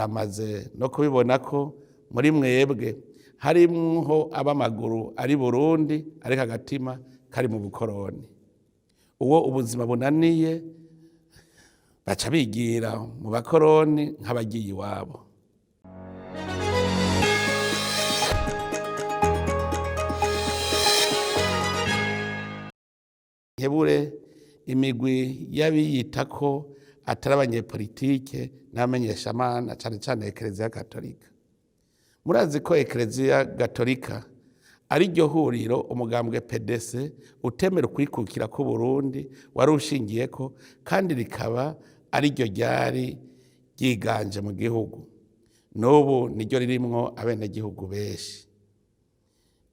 Muramaze no kubibona ko muri mwebwe harimwo ab'amaguru ari Burundi ariko agatima kari mu bukoroni. Uwo ubuzima bunaniye baca bigira mu bakoroni nk'abagiye iwabo. Nkebure imigwi y'abiyita ko atari abanyepolitike n'abamenyeshamana, cane cane Ekereziya Gatolika. Murazi ko Ekereziya Gatolika ari ryo huriro umugambwe PDC utemera ukwikukira k'Uburundi wari ushingiyeko, kandi rikaba ari ryo ryari ryiganje mu gihugu. N'ubu niryo ririmwo abenegihugu benshi.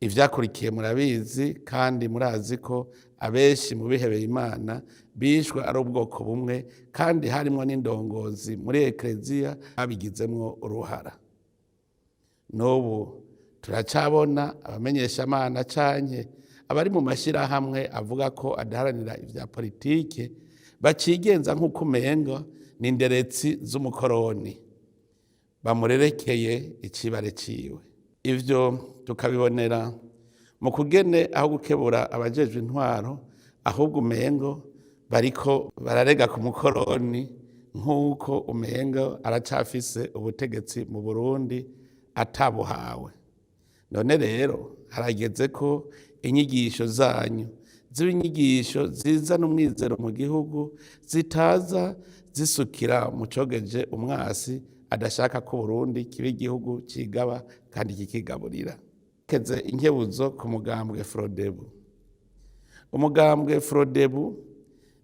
Ivyakurikiye murabizi, kandi murazi ko abenshi mu bihebeye Imana bishwe ari ubwoko bumwe, kandi harimwo n'indongozi muri Ekereziya babigizemwo uruhara. N'ubu turacabona abamenyeshamana canke abari mu mashirahamwe avuga ko adaharanira ivya politike bacigenza nk'uko umenga ni inderetsi z'umukoroni bamurerekeye icibare ciwe. Ivyo tukabibonera mu kugene aho gukebura abajejwe intwaro, ahubwo umengo bariko bararega ku mukoroni nk'uko umengo aracafise ubutegetsi mu Burundi atabuhawe. None rero harageze ko inyigisho zanyu ziba inyigisho zizana umwizero mu gihugu, zitaza zisukira mu cogeje umwasi adashaka ko Burundi kiba igihugu cigaba kandi kikigaburira. Keze inkebuzo ku mugambwe Frodebu. Umugambwe Frodebu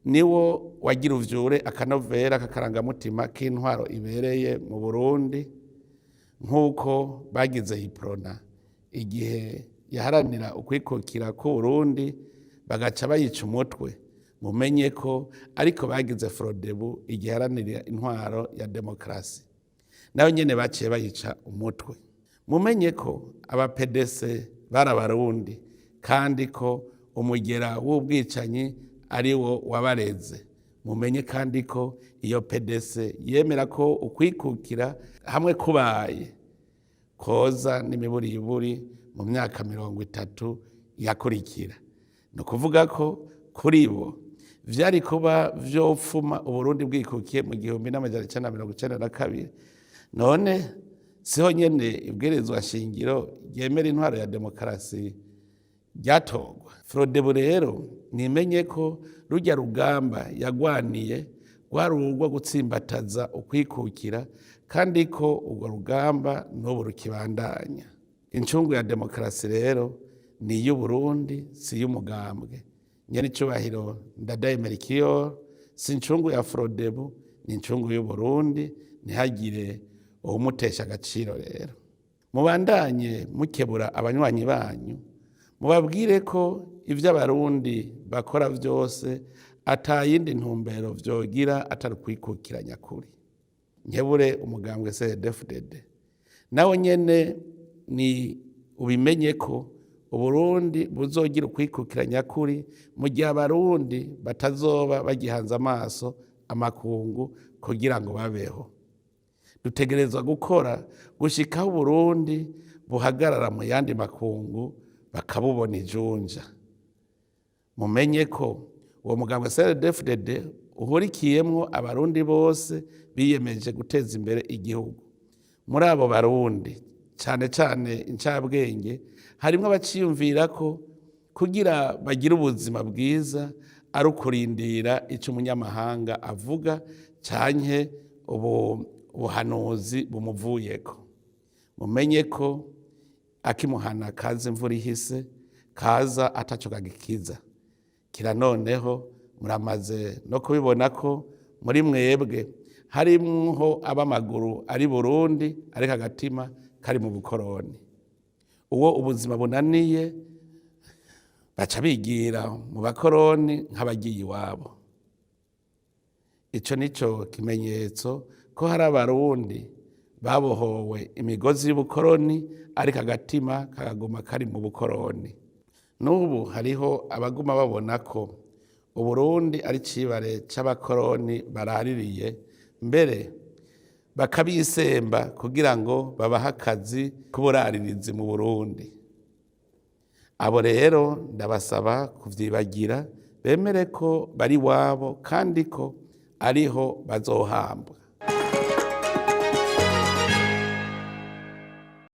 niwo wagira uvyure akanovera k'akarangamutima k'intwaro ibereye mu Burundi, nk'uko bagize Iprona igihe yaharanira ukwikukira k'Uburundi bagaca bayica umutwe. Mumenye ko ariko bagize Frodebu igihe yaharanira intwaro ya demokarasi, nayo nyene baciye bayica umutwe. Mumenye ko aba PDC bari Abarundi, kandi ko umugera w'ubwicanyi ari wo wabareze. Mumenye kandi ko iyo PDC yemera ko ukwikukira hamwe kubaye koza n'imiburiburi mu myaka 30 yakurikira. Ni ukuvuga ko kuri bo vyari kuba vyopfuma Uburundi bwikukiye mu 1992. None siho nyene ibwirizwa shingiro ryemera intwaro ya demokarasi ryatorwa? Frodebu rero nimenye ko rurya rugamba yagwaniye rwari urwo gutsimbataza ukwikukira, kandi ko urwo rugamba n'ubu rukibandanya. Incungu ya demokarasi rero ni iy'Uburundi, si iy'umugambwe. Nyene icubahiro Ndadaye Melchior si incungu ya Frodebu, ni incungu y'Uburundi. Ntihagire uwumutesha agaciro. Rero mubandanye mukebura abanywanyi banyu, mubabwire ko ivyo Abarundi bakora vyose ata yindi ntumbero vyogira atari ukwikukira nyakuri. Nkebure umugambwe CNDD-FDD, nawe nyene ni ubimenye ko Uburundi buzogira ukwikukira nyakuri mu gihe Abarundi batazoba bagihanze amaso amakungu kugira ngo babeho. Dutegerezwa gukora gushikaho Uburundi buhagarara mu yandi makungu bakabubona ijunja. Mumenye ko uwo mugambwe CNDD-FDD uhurikiyemwo Abarundi bose biyemeje guteza imbere igihugu. Muri abo Barundi, cane cane incabwenge, harimwo abaciyumvira ko kugira bagire ubuzima bwiza ari ukurindira ico umunyamahanga avuga canke ubuhanuzi bumuvuyeko. Mumenye ko akimuhana kaza imvura ihise, kaza ataco kagikiza. Kira noneho muramaze no kubibona ko muri mwebwe harimwo ab'amaguru ari Burundi ariko agatima kari mu bukoroni. Uwo ubuzima bunaniye baca bigira mu bakoroni nk'abagiye iwabo. Ico nico kimenyetso ko hari Abarundi babohowe imigozi y'ubukoroni ariko agatima kakaguma kari mu bukoroni. N'ubu hariho abaguma babona ko Uburundi ari icibare c'abakoroni baraririye, mbere Bakabisemba kugira ngo babahe akazi k'uburaririzi mu Burundi. Abo rero ndabasaba kuvyibagira, bemere ko bari wabo kandi ko ariho bazohambwa.